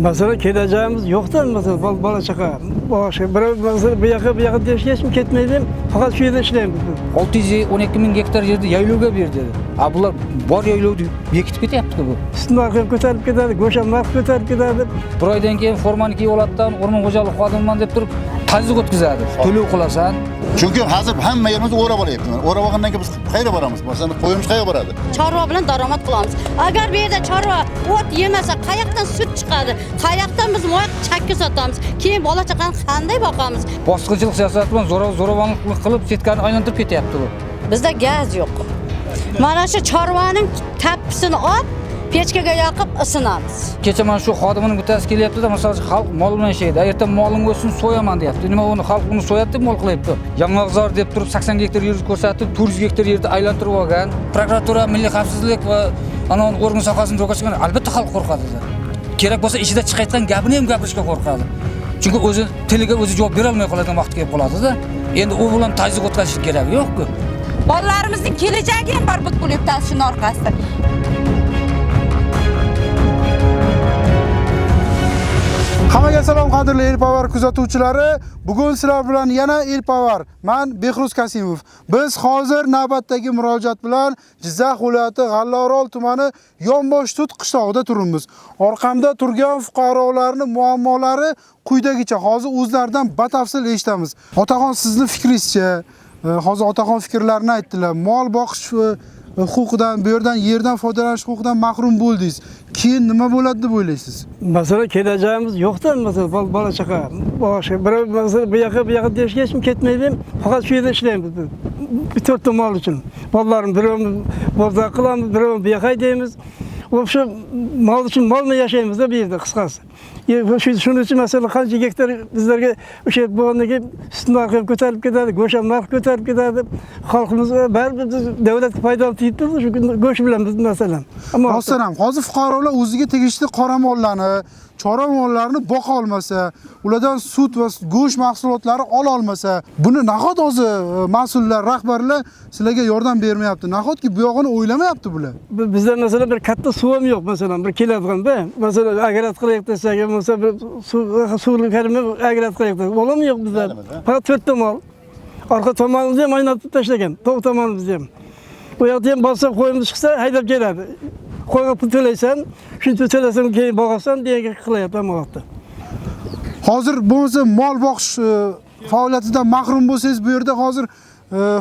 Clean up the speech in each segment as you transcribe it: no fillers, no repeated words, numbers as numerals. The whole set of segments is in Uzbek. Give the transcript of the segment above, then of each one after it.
Masalan, kelajagimiz yo'qda, masalan, bola chaqa. Boshqa birov masalan bu yoqqa bu yoqqa deyishga hech kim ketmaydi. Faqat shu yerda ishlaymiz biz. 612 ming gektar yerni yaylovga ber dedi. A bular bor yaylovni bekitib ketyapti bu. Sut narxi ham ko'tarilib ketadi, go'sht ham narxi ko'tarilib ketadi. Bir oydan keyin formani kiyib oladidan o'rmon xo'jaligi xodimiman deb turib tazyiq o'tkazadi. To'lov qilasan. Chunki hozir hamma yerimiz o'rab olyapti. O'rab olgandan keyin biz qayerga boramiz? Masalan, qo'yimiz qayerga boradi? Chorva bilan daromad qilamiz. Agar bu yerda chorva o't yemasa, qayoqdan sut chiqadi? Qayoqdan biz moy chakki sotamiz? Keyin bola chaqani qanday boqamiz? Bosqinchilik siyosati bilan zo'ravonlik qilib setkani aylantirib ketyapti bu. Bizda gaz yo'q. Mana shu chorvaning tappisini olib, pechkaga yoqib isinamiz. Kecha mana shu xodimining bittasi kelyapti-da, masalan, xalq mol bilan ishlaydi. Erta moling o'zsin so'yaman deyapti. Nima uni xalq uni so'yadi deb mol qilyapti. Yong'oqzor deb turib 80 gektar yerni ko'rsatib, 400 gektar yerni aylantirib olgan. Prokuratura, milliy xavfsizlik va ana organ sohasini ro'kachgan, albatta xalq qo'rqadi. Kerak bo'lsa ichida chiqayotgan gapini ham gapirishga qo'rqadi. Chunki o'zi tiliga o'zi javob bera olmay qoladigan vaqt kelib qoladi-da. Endi u bilan tazyiq o'tkazish kerak yo'q-ku. Bolalarimizning kelajagi ham barbod bo'lyapti shuni orqasida. Hammaga salom qadrli Elpower kuzatuvchilari. Bugun sizlar bilan yana Elpower. Men Behruz Kasimov. Biz hozir navbatdagi murojaat bilan Jizzax viloyati G'allaorol tumani Yonbosh tut qishlog'ida turibmiz. Orqamda turgan fuqarolarning muammolari quyidagicha. Hozir o'zlaridan batafsil eshitamiz. Otaxon, sizni fikringizcha, hozir otaxon fikrlarini aytdilar. Mol boqish huquqidan, bu yerdan yerdan foydalanish huquqidan mahrum bo'ldingiz. Keyin nima bo'ladi deb o'ylaysiz? Masalan, kelajagimiz yo'qda, masalan, bola chaqa. Boshqa birov masalan bu yoqqa bu yoqqa deyishga hech kim ketmaydi. Faqat shu yerda ishlaymiz biz. To'rtta mol uchun. Bolalarim birovni bo'rdoq qilamiz, birovni bu yoqqa haydaymiz. O'sha mol uchun mol bilan yashaymiz-da bu yerda qisqasi. Shuning uchun masalan qancha gektar bizlarga o'sha bo'lgandan keyin sut narxi ham ko'tarilib ketadi, go'sht ham narxi ko'tarilib ketadi. Xalqimiz baribir biz davlatga foydali tegib turdi shu go'sht bilan biz masalan. Rostdan ham hozir fuqarolar o'ziga tegishli qora mollarni, chorva mollarini boqa olmasa, ulardan sut va go'sht mahsulotlari ola olmasa, buni nahot hozir mas'ullar, rahbarlar sizlarga yordam bermayapti? Nahotki bu yog'ini o'ylamayapti bular? Bizda masalan bir katta suv ham yo'q, masalan bir keladigan-da. Masalan agrat qilaylik desak, bo'lmasa bir suvli kalima agrat qilaylik desak, bo'lami yo'q bizda. Faqat to'rtta mol. Orqa tomonimizni ham aynatib tashlagan, tog' tomonimizni ham. U yoqda ham borsa qo'yimiz chiqsa haydab keladi. Qo'yga pul to'laysan, shuncha to'lasang keyin boqasan degan qilyapti hamma vaqtda. Hozir bo'lmasa mol boqish faoliyatidan mahrum bo'lsangiz, bu yerda hozir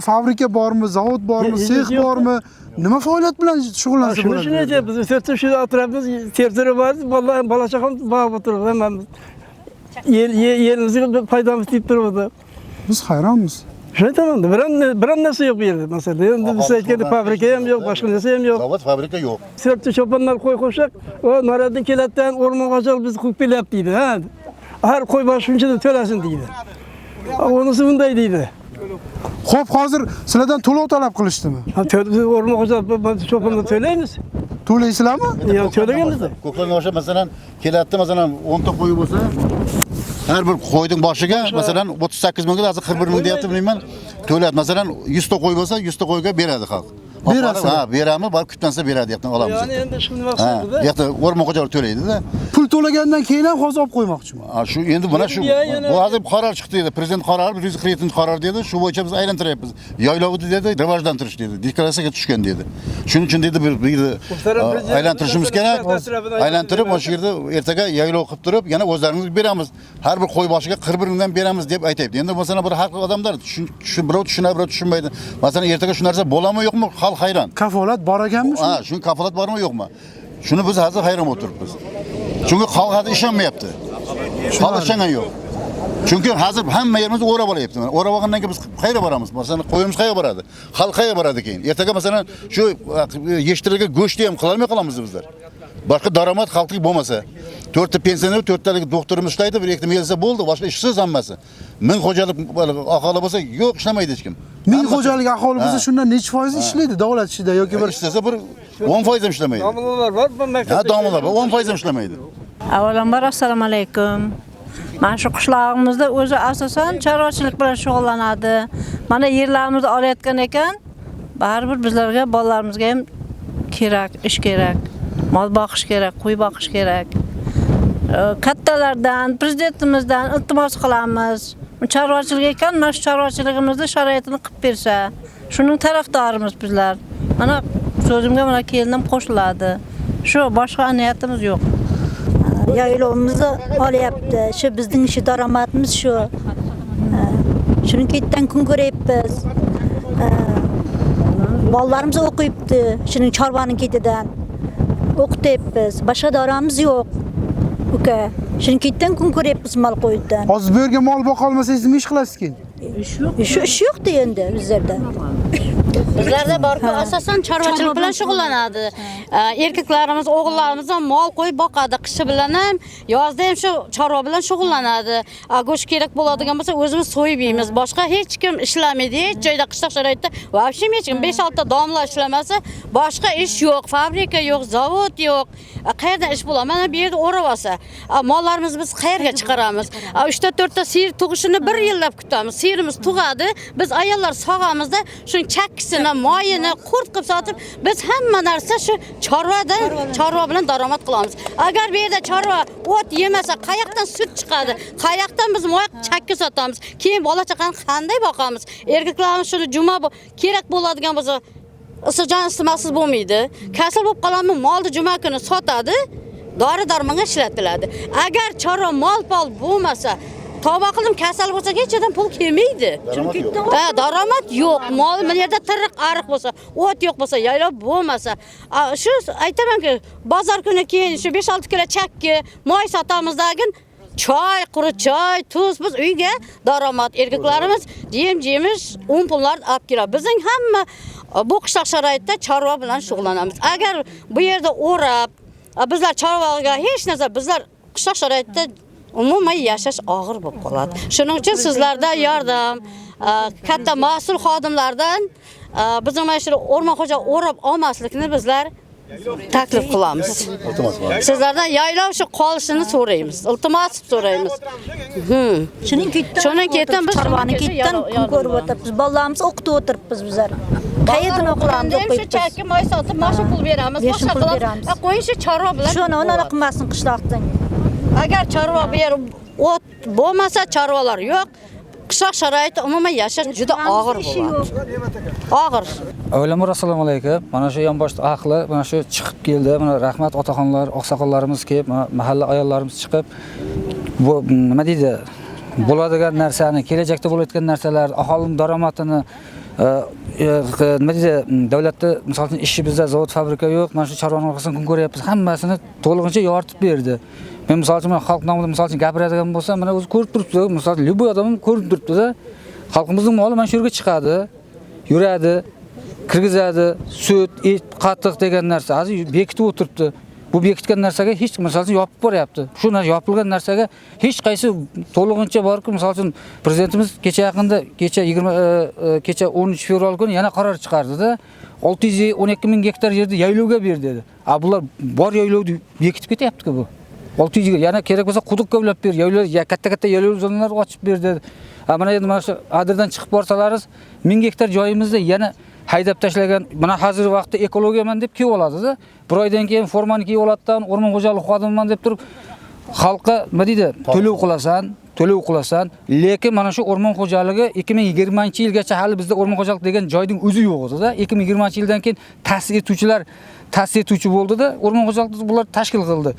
fabrika bormi, zavod bormi, sex bormi? Nima faoliyat bilan shug'ullansa bo'ladi? Shuni aytyapmiz. To'rtta shu atrofimiz tertiri bor, bolalar, bola chaqamiz boqib o'tiribdi hammamiz. Yerimizga foydamiz tegib turibdi. Biz hayronmiz. Shuni aytaman, biron narsa yo'q bu yerda masalan. Endi biz aytganda fabrika ham yo'q, boshqa narsa ham yo'q. Zavod, fabrika yo'q. To'rtta cho'ponlar qo'y qo'shsak, o naroddan keladidan o'rmon xo'jalik bizni quvib kelyapti deydi, ha. Har qo'y boshi shunchadan to'lasin deydi. Unisi bunday deydi. Xo'p, hozir sizlardan to'lov talab qilishdimi? Ha, biz o'rmon xo'jalik cho'ponlar to'laymiz. To'laysizlarmi? Yo'q, to'laganmiz. Ko'klarga o'xshab masalan keladi, masalan 10 ta qo'y bo'lsa, har bir qo'yning boshiga masalan 38 mingga, hozir 41 ming deyapti, bilmayman. To'laydi. Masalan 100 ta qo'y bo'lsa, 100 ta qo'yga beradi xalq. Berasiz? Ha, beramiz, borib kutlansa beradi, yoqdan olamiz. Ya'ni endi shu nima Ha, qildi-da? bu yoqda o'rmon xo'jaligi to'laydi-da. Pul to'lagandan keyin ham hozir olib qo'ymoqchimi? Ha, shu endi mana shu bu hozir qaror chiqdi dedi. Prezident qarori 147-qaror dedi. Shu bo'yicha biz aylantiryapmiz. Yaylovni dedi, rivojlantirish dedi. Deklaratsiyaga tushgan dedi. Shuning uchun dedi bir aylantirishimiz kerak. Aylantirib o'sha yerda ertaga yaylov qilib turib, yana o'zlarimizga beramiz. Har bir qo'y boshiga 41 mingdan beramiz deb aytayapti. Endi masalan bir har xil odamlar birov tushunadi, birov tushunmaydi. Masalan ertaga shu narsa bo'ladimi yo'qmi, xalq hayron. Kafolat bor ekanmi shu? Ha, shuni kafolat bormi yo'qmi? Shuni biz hozir hayron o'tiribmiz. Chunki xalq hozir ishonmayapti. Xalq ishongan yo'q. Chunki hozir hamma yerimiz o'rab olyapti. Mana o'rab olgandan keyin biz qayerga boramiz? Masalan, qo'yimiz qayerga boradi? Xalq qayerga boradi keyin? Ertaga masalan shu yeshtirgan go'shtni ham qila olmay qolamiz bizlar. Boshqa daromad xalqga bo'lmasa, 4 ta pensioner, 4 talik doktorimiz ishlaydi, bir ikkita milisa bo'ldi, boshqa ishsiz hammasi. 1000 xo'jalik aholi bo'lsa, yo'q, ishlamaydi hech kim. 1000 xo'jalik aholi bo'lsa, shundan necha foizi ishlaydi davlat ishida yoki bir ishlasa bir 10% ham ishlamaydi. Domlalar bor, bu maktabda. Ha, domlalar bor, 10% ham ishlamaydi. Avvalambor assalomu alaykum. Mana shu qishlog'imizda o'zi asosan chorvachilik bilan shug'ullanadi. Mana yerlarimizni olayotgan ekan, baribir bizlarga, bolalarimizga ham kerak, ish kerak. Mol boqish kerak, qo'y boqish kerak. Kattalardan, prezidentimizdan iltimos qilamiz. Chorvachilik ekan, mana shu chorvachiligimizni sharoitini qilib bersa, shuning tarafdorimiz bizlar. Mana so'zimga mana kelinim qo'shiladi. Shu boshqa niyatimiz yo'q. Yaylovimizni olyapti. Shu bizning shu daromadimiz shu. Shuning ketdan kun ko'ryapmiz. Bolalarimiz o'qiyapti, shuning chorvaning ketidan o'qityapmiz. Boshqa daromimiz yo'q. Uka, shuning ketdan kun ko'ryapmiz mol qo'ydan. Hozir bu yerga mol boqa olmasangiz nima ish qilasiz keyin? Shu ish yo'qdi endi bizlarda. Bizlarda borku asosan chorvachilik bilan shug'ullanadi. Erkaklarimiz, o'g'illarimiz ham mol qo'yib boqadi. Qishi bilan ham, yozda ham shu chorva bilan shug'ullanadi. Go'sht kerak bo'ladigan bo'lsa o'zimiz so'yib yeymiz. Boshqa hech kim ishlamaydi. Hech joyda qishloq sharoitda вообще hech kim 5-6 ta domla ishlamasa, boshqa ish yo'q, fabrika yo'q, zavod yo'q. Qayerdan ish bo'ladi? Mana bu yerda o'rab olsa, mollarimizni biz qayerga chiqaramiz? 3-4 ta siyir tug'ishini bir yillab kutamiz. Siyirimiz tug'adi, biz ayollar sog'amizda shuning chakkisini, moyini qurt qilib sotib, biz hamma narsa shu chorvadan, chorva bilan daromad qilamiz. Agar bu yerda chorva o't yemasa, qayoqdan sut chiqadi? Qayoqdan biz moy chakki sotamiz? Keyin bola chaqani qanday boqamiz? Erkaklarimiz shuni juma kerak bo'ladigan bo'lsa, issiqjon isitmasiz bo'lmaydi. Kasal bo'lib qoladimi, molni juma kuni sotadi, dori darmonga ishlatiladi. Agar chorva mol-pol bo'lmasa, tavba qildim, kasal bo'lsa hech yerdan pul kelmaydi. Ha, daromad yo'q. Mol bu yerda tiriq ariq bo'lsa, o't yo'q bo'lsa, yaylov bo'lmasa, shu aytamanki, bozor kuni keyin shu 5-6 kilo chakki, moy sotamizdan choy, quruq choy, tuz biz uyga daromad. Erkaklarimiz yem-jemish, un pullar olib keladi. Bizning hamma bu qishloq sharoitda chorva bilan shug'ullanamiz. Agar bu yerda o'rab, bizlar chorvaga hech narsa, bizlar qishloq sharoitda umuman yashash og'ir bo'lib qoladi. Shuning uchun sizlardan yordam, katta mas'ul xodimlardan bizning mana shu o'rmon xo'jalik o'rab olmaslikni bizlar taklif qilamiz. Sizlardan yaylov shu qolishini so'raymiz. Iltimos so'raymiz. Shuning ketdan biz chorvaning ketdan kun ko'rib o'tiribmiz. Bolalarimiz o'qitib o'tiribmiz bizlar. Qayerdan o'qilamiz o'qiymiz. Shu chakki moy sotib, mana shu pul beramiz, boshqa qilamiz. Qo'yin shu chorva bilan. Shuni uni qilmasin qishloqdan. Agar chorva bu yer o't bo'lmasa, chorvalar yo'q. Qishloq sharoiti umuman yashash juda og'ir bo'ladi. Og'ir. Avvalambor assalomu alaykum. Mana shu yonbosh ahli mana shu chiqib keldi. Mana rahmat otaxonlar, oqsoqollarimiz kelib, mana mahalla ayollarimiz chiqib bu nima deydi? Bo'ladigan narsani, kelajakda bo'layotgan narsalar, aholining daromadini nima deydi, davlatda misol uchun ishi bizda zavod, fabrika yo'q. Mana shu chorvaning orqasidan kun ko'ryapmiz. Hammasini to'lig'icha yoritib berdi. Men misol uchun xalq nomidan misol uchun gapiradigan bo'lsam, mana o'zi ko'rib turibdi. Misol uchun любой odam ko'rib turibdi-da. Xalqimizning moli mana shu yerga chiqadi, yuradi, kirgizadi, sut, et, qatiq degan narsa hozir bekitib o'tiribdi. Bu bekitgan narsaga hech misol uchun yopib boryapti. Shu narsa yopilgan narsaga hech qaysi to'lig'incha borku, misol uchun prezidentimiz kecha yaqinda, kecha 20 kecha 13 fevral kuni yana qaror chiqardi-da. 612 ming gektar yerni yaylovga ber dedi. A bular bor yaylovni bekitib ketyapti-ku bu. 600 yana kerak bo'lsa quduqqa ulab ber, yaylov, katta-katta yaylov zonalari ochib ber dedi. Mana endi mana shu adirdan chiqib borsalaringiz 1000 gektar joyimizda yana haydab tashlagan, mana hozirgi vaqtda ekologiyaman deb kiyib oladi-da. Bir oydan keyin formani kiyib oladi-da, o'rmon xo'jaligi xodimiman deb turib xalqqa nima deydi, to'lov qilasan, to'lov qilasan, lekin mana shu o'rmon xo'jaligi 2020-yilgacha hali bizda o'rmon xo'jaligi degan joyning o'zi yo'q edi-da. 2020-yildan keyin ta'sis etuvchilar ta'sis etuvchi bo'ldi-da, o'rmon xo'jaligini bular tashkil qildi.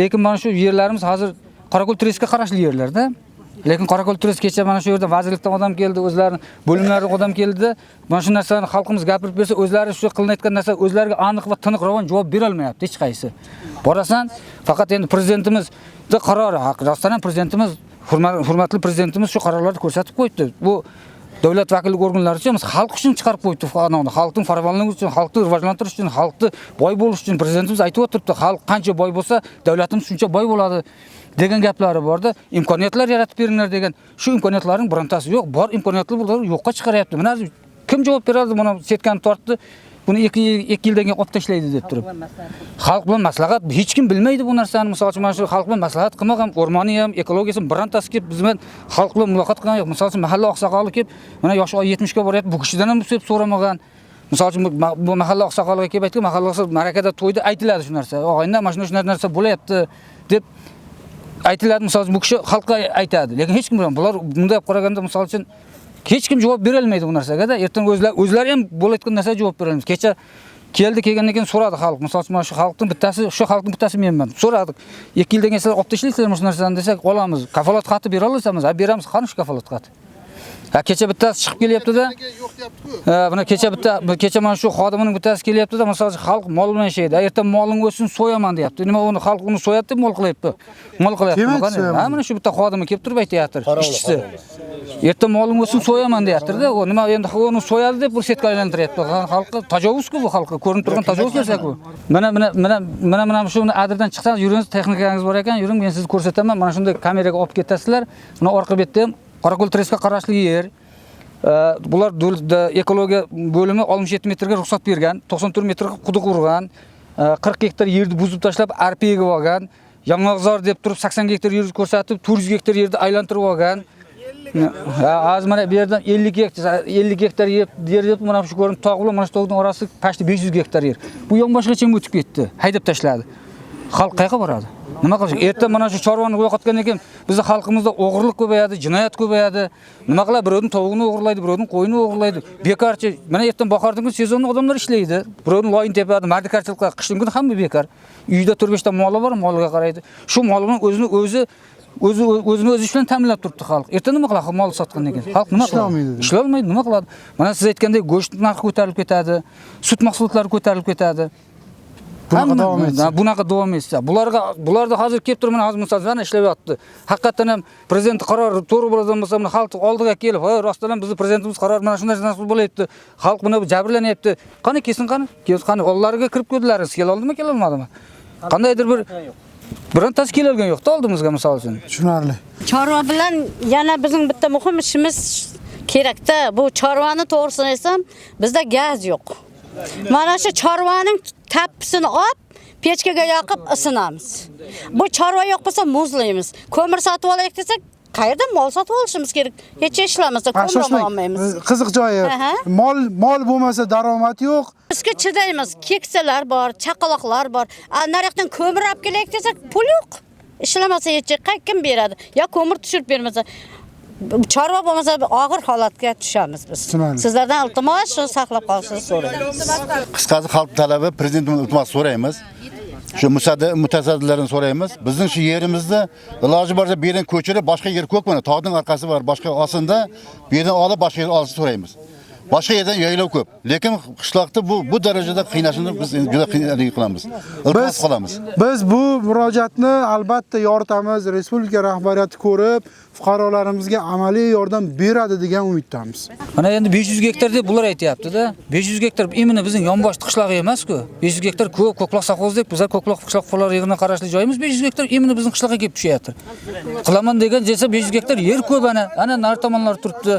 Lekin mana shu yerlarimiz hozir Qorako'l trestga qarashli yerlarda. Lekin Qorako'l trest kecha mana shu yerda vazirlikdan odam keldi, o'zlarining bo'limlaridan odam keldi. Mana shu narsalarni xalqimiz gapirib bersa, o'zlari shu qilinayotgan narsa o'zlariga aniq va tiniq ravon javob bera olmayapti hech qaysi. Borasan, faqat endi prezidentimizning qarori, rostdan ham prezidentimiz, hurmatli prezidentimiz shu qarorlarni ko'rsatib qo'yibdi. Bu davlat vakillik organlari uchun emas, xalq uchun chiqarib qo'yibdi qonunni. Xalqning farovonligi uchun, xalqni rivojlantirish uchun, xalqni boy bo'lish uchun prezidentimiz aytib o'tiribdi. Xalq qancha boy bo'lsa, davlatimiz shuncha boy bo'ladi degan gaplari borda. Imkoniyatlar yaratib beringlar degan. Shu imkoniyatlarning birontasi yo'q. Bor imkoniyatlar bular yo'qqa chiqaryapti. Mana kim javob beradi? Buni setkani tortdi. Buni 2 yildan keyin olib tashlaydi deb turib. Xalq bilan maslahat hech kim bilmaydi bu narsani. Misol uchun mana shu xalq bilan maslahat qilmagan, o'rmoni ham, ekologiyasi ham birontasi kelib biz bilan xalq bilan muloqot qilgan yo'q. Misol uchun mahalla oqsoqoli kelib, mana yoshi 70 ga boryapti, bu kishidan ham so'rab so'ramagan. Misol uchun bu mahalla oqsoqoliga kelib aytgan, mahalla oqsoqoli ma'rakada to'yda aytiladi shu narsa. Og'ayni mana shunday narsa bo'lyapti deb Aytiladi, misol uchun bu kishi xalqqa aytadi, lekin hech kim bilmaydi. Bular bunday olib qaraganda misol uchun hech kim javob bera olmaydi bu narsaga-da. Ertaga o'zlari ham bo'layotgan narsaga javob bera olmaydi. Kecha keldi, kelgandan keyin so'radi xalq. Misol uchun mana shu xalqning bittasi, shu xalqning bittasi menman. So'radik. 2 yildan keyin sizlar olib tashlaysizlar shu narsani desak, olamiz. Kafolat xati bera olasizmi? Ha, beramiz. Qani shu kafolat xati? Ha, kecha bittasi chiqib kelyapti-da. Ha, buni kecha mana shu xodimining bittasi kelyapti-da, misol uchun xalq mol bilan yashaydi. Erta moling o'ssin, so'yaman deyapti. Nima uni xalq uni so'yadi deb mol qilyapti. Mol qilyapti. Ha, mana shu bitta xodimi kelib turib aytayapti, ishchisi. Erta moling o'ssin, so'yaman deyapti-da. U nima endi uni so'yadi deb bir setka aylantiryapti. Xalqqa tajovuz-ku bu, xalqqa ko'rinib turgan tajovuz narsa-ku. Mana shu adirdan chiqsangiz, yuringiz, texnikangiz bor ekan, yuring, men sizni ko'rsataman. Mana shunday kameraga olib ketasizlar. Buni orqa betda ham Qorako'l trestga qarashli yer. Bular ekologiya bo'limi 67 metrga ruxsat bergan, 94 metrga quduq urgan, 40 gektar yerni buzib tashlab arpa egib olgan, yong'oqzor deb turib 80 gektar yerni ko'rsatib 400 gektar yerni aylantirib olgan. Ha, hozir mana bu yerdan 50 gektar yer deb mana shu ko'rinib tog' bilan mana shu tog'ning orasi pastda 500 gektar yer. Bu yonboshgacha o'tib ketdi, haydab tashladi. Xalq qayerga boradi? Nima qilish? Erta mana shu chorvani yo'qotgandan keyin bizning xalqimizda o'g'irlik ko'payadi, jinoyat ko'payadi. Nima qiladi? Birovning tovug'ini o'g'irlaydi, birovning qo'yini o'g'irlaydi. Bekorchi, mana ertan bahordan kuni sezonni odamlar ishlaydi. Birovning loyini tepadi, mardikarchilik qiladi. Qishning kuni hamma bekor. Uyda 4-5 ta moli bor, molga qaraydi. Shu mol bilan o'zini o'zi bilan ta'minlab turibdi xalq. Erta nima qiladi mol sotgandan keyin? Xalq nima qiladi? Ishlolmaydi, nima qiladi? Mana siz aytgandek go'sht narxi ko'tarilib ketadi, sut mahsulotlari ko'tarilib ketadi. Bunaqa davom etsa. Bunaqa davom etsa. Bularda hozir kelib turib mana hozir misol ishlayapti. Haqiqatan ham prezident qarori to'g'ri bo'ladigan bo'lsa, mana xalq oldiga kelib, "Voy, rostdan ham bizni prezidentimiz qarori mana shunday narsa bo'lyapti. Xalq buni jabrlanyapti. Qani kelsin qani? Kelsin qani? Oldilariga kirib ko'rdilaringiz, kela oldimi, kela olmadimi?" Qandaydir bir birontasi kela olgan yo'q-da oldimizga misol uchun. Tushunarli. Chorva bilan yana bizning bitta muhim ishimiz kerakda. Bu chorvani to'g'risini aytsam, bizda gaz yo'q. Mana shu chorvaning tappisini olib, pechkaga yoqib isinamiz. Bu chorva yo'q bo'lsa muzlaymiz. Ko'mir sotib olaylik desak, qayerdan mol sotib olishimiz kerak? Hech ishlamasa ko'mir olmaymiz. Qiziq joyi. Mol bo'lmasa daromad yo'q. Bizga chidaymiz. Keksalar bor, chaqaloqlar bor. Nariyoqdan ko'mir olib kelaylik desak, pul yo'q. Ishlamasa hech kim beradi? Ya ko'mir tushirib bermasa, chorva bo'lmasa og'ir holatga tushamiz biz. Sizlardan iltimos, shuni saqlab qolishni so'raymiz. Qisqasi xalq talabi prezidentimizdan iltimos so'raymiz. Shu mutasaddilardan so'raymiz. Bizning shu yerimizda iloji boricha bu yerdan ko'chirib boshqa yer ko'p mana tog'ning orqasi bor, boshqa osinda bu yerdan olib boshqa yerga olishni so'raymiz. Boshqa yerdan yaylov ko'p, lekin qishloqda bu darajada qiynashini biz juda qiyinlik qilamiz. Iltimos qilamiz. Biz bu murojaatni albatta yoritamiz, respublika rahbariyati ko'rib, fuqarolarimizga amaliy yordam beradi degan umiddamiz. Mana endi 500 gektar deb bular aytayapti-da. 500 gektar imini bizning yonbosh qishlog'i emas-ku. 500 gektar ko'p Ko'kloq sovxozi deb bizlar Ko'kloq qishloq fuqarolar yig'iniga qarashli joyimiz 500 gektar imini bizning qishloqqa kelib tushyapti. Qilaman degan desa 500 gektar yer ko'p ana. Ana nari tomonlar turibdi.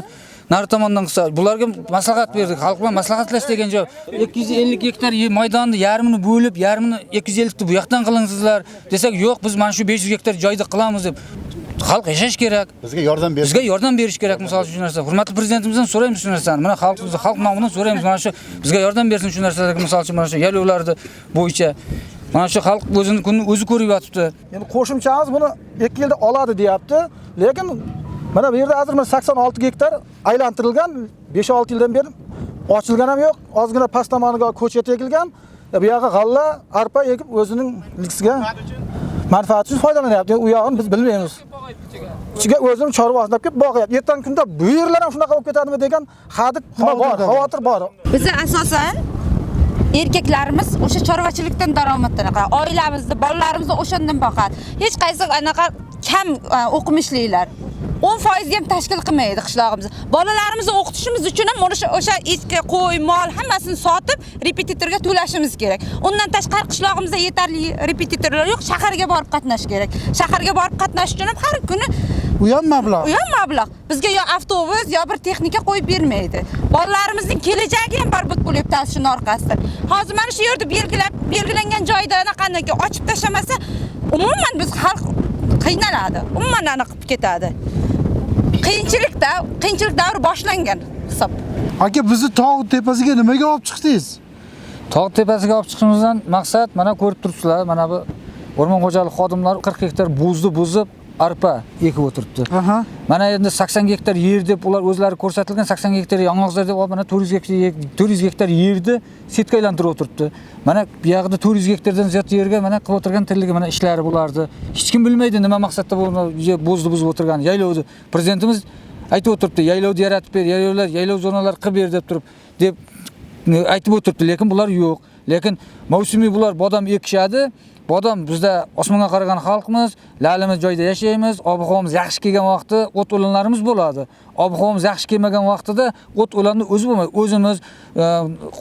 Nari tomondan qilsa, bularga maslahat berdik, xalq bilan maslahatlash degan joy. 250 gektar maydonni yarmini bo'lib, yarmini 250 ta bu yoqdan qilinsizlar desak, yo'q, biz mana shu 500 gektar joyda qilamiz deb. Xalq yashash kerak. Bizga yordam berish. Bizga yordam berish kerak misol uchun shu narsa. Hurmatli prezidentimizdan so'raymiz shu narsani. Mana xalqimiz, xalq nomidan so'raymiz mana shu bizga yordam bersin shu narsalarga misol uchun mana shu yaylovlarni bo'yicha. Mana shu xalq o'zini kunini o'zi ko'rib yotibdi. Endi qo'shimchamiz buni 2 yilda oladi deyapti, lekin mana bu yerda hozir mana 86 gektar aylantirilgan, 5-6 yildan beri ochilgan ham yo'q, ozgina past tomoniga ko'chat ekilgan. Bu yoqqa g'alla, arpa ekib o'zining ilkisiga manfaati uchun foydalanyapti. U yog'ini biz bilmaymiz. Ichiga o'zining chorvasini olib kelib boqyapti. Ertangi kunda bu yerlar ham shunaqa bo'lib ketadimi degan hadik nima bor, xavotir bor. Biz asosan erkaklarimiz o'sha chorvachilikdan daromaddan qiladi. Oilamizni, bolalarimizni o'shandan boqadi. Hech qaysi anaqa kam o'qimishlilar 10% ham tashkil qilmaydi qishlog'imizni. Bolalarimizni o'qitishimiz uchun ham o'sha echki, qo'y, mol hammasini sotib repetitorga to'lashimiz kerak. Undan tashqari qishlog'imizda yetarli repetitorlar yo'q, shaharga borib qatnash kerak. Shaharga borib qatnashish uchun ham har kuni u ham mablag'. U ham mablag'. Bizga yo avtobus, yo bir texnika qo'yib bermaydi. Bolalarimizning kelajagi ham barbod bo'lyapti shuning orqasidan. Hozir mana shu yerda belgilangan joyda anaqaniki ochib tashlamasa, umuman biz xalq qiynaladi. Umuman aniq qilib ketadi. Qiyinchilik davri boshlangan hisob. Aka, bizni tog' tepasiga nimaga olib chiqdingiz? Tog' tepasiga olib chiqishimizdan maqsad mana ko'rib turibsizlar, mana bu O'rmon xo'jalik xodimlari 40 gektar bo'zni buzib arpa ekib o'tiribdi. Aha. Mana endi 80 gektar yer deb ular o'zlari ko'rsatilgan 80 gektar yong'oqzor deb olib mana 400 gektar 400 gektar yerni setka aylantirib o'tiribdi. Mana bu yoqda 400 gektardan ziyod yerga mana qilib o'tirgan tirligi mana ishlari bulardi. Hech kim bilmaydi nima maqsadda bu bo'zni buzib o'tirgan. Yaylovni prezidentimiz aytib o'tiribdi, yaylovni yaratib ber, yaylovlar, yaylov zonalar qilib ber deb turib deb aytib o'tiribdi, lekin bular yo'q. Lekin mavsumiy bular bodom ekishadi. Bodom bizda osmonga qaragan xalqmiz, lalimiz joyda yashaymiz, ob-havomiz yaxshi kelgan vaqtda o't o'lanlarimiz bo'ladi. Ob-havomiz yaxshi kelmagan vaqtida o't o'lanni o'zi bo'lmaydi. O'zimiz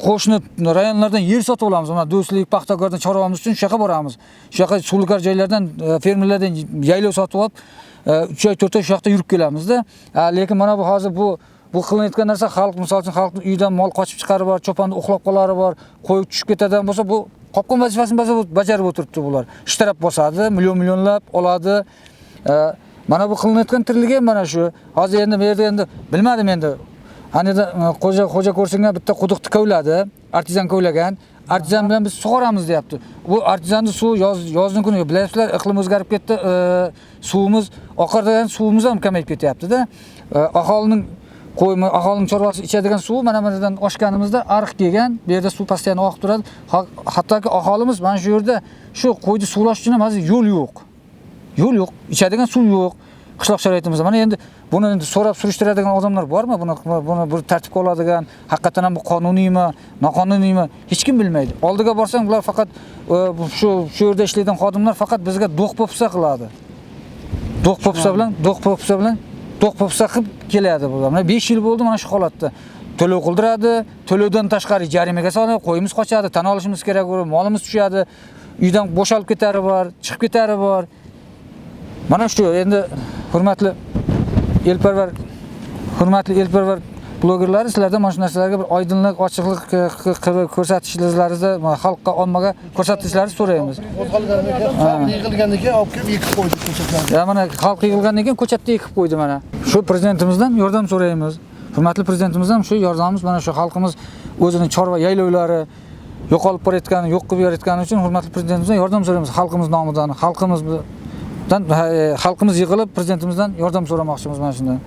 qo'shni rayonlardan yer sotib olamiz. Mana Do'stlik, Paxtakordan chorvamiz uchun shu yoqqa boramiz. Shu yoqqa suvlikar joylardan, fermerlardan yaylov sotib olib, 3 oy 4 oy shu yoqda yurib kelamizda. Lekin mana bu hozir bu qilinayotgan narsa xalq, misol uchun xalqning uyidan mol qochib chiqari bor, cho'ponni uxlab qolari bor, qo'y tushib ketadigan bo'lsa, bu qopqon vazifasini bajarib o'tiribdi bular. Ishtirab bosadi, million-millionlab oladi. Mana bu qilinayotgan tirligi ham mana shu. Hozir endi bu yerda endi bilmadim endi. Anida xo'ja ko'rsingan bitta quduqni kovladi, artizan kovlagan. Artizan bilan biz sug'oramiz deyapti. Bu artizanning suvi yozning kuni bilasizlar, iqlim o'zgarib ketdi, suvimiz oqardan suvimiz ham kamayib ketyapti-da. Aholining qo'yma, aholining chorvasi ichadigan suvi mana bu yerdan oshganimizda ariq kelgan, bu yerda suv постоянно oqib turadi. Hattoki aholimiz mana shu yerda shu qo'yni suvlash uchun ham hozir yo'l yo'q. Yo'l yo'q, ichadigan suv yo'q qishloq sharoitimizda. Mana endi buni endi so'rab surishtiradigan odamlar bormi? Buni bir tartibga oladigan, haqiqatan ham bu qonuniymi, noqonuniymi hech kim bilmaydi. Oldiga borsang bular faqat shu yerda ishlaydigan xodimlar faqat bizga do'q-po'pisa qiladi. Do'q-po'pisa bilan do'q-po'pisa qilib keladi bular. Mana 5 yil bo'ldi mana shu holatda. To'lov qildiradi, to'lovdan tashqari jarimaga soladi, qo'yimiz qochadi, tan olishimiz kerak, molimiz tushadi, uydan bo'shalib ketari bor, chiqib ketari bor. Mana shu endi hurmatli elparvar blogerlari, sizlardan mana shu narsalarga bir oydinlik, ochiqlik qilib ko'rsatishlaringizni xalqqa, ommaga ko'rsatishlaringizni so'raymiz. Xalq yig'ilgandan keyin olib kelib ekib qo'ydi ko'chatlarni. Ya mana xalq yig'ilgandan keyin ko'chatda ekib qo'ydi mana. Shu prezidentimizdan yordam so'raymiz. Hurmatli prezidentimizdan shu yordamimiz mana shu xalqimiz o'zining chorva yaylovlari yo'qolib borayotgani, yo'q qilib yuborayotgani uchun hurmatli prezidentimizdan yordam so'raymiz xalqimiz nomidan, xalqimiz yig'ilib prezidentimizdan yordam so'ramoqchimiz mana shundan.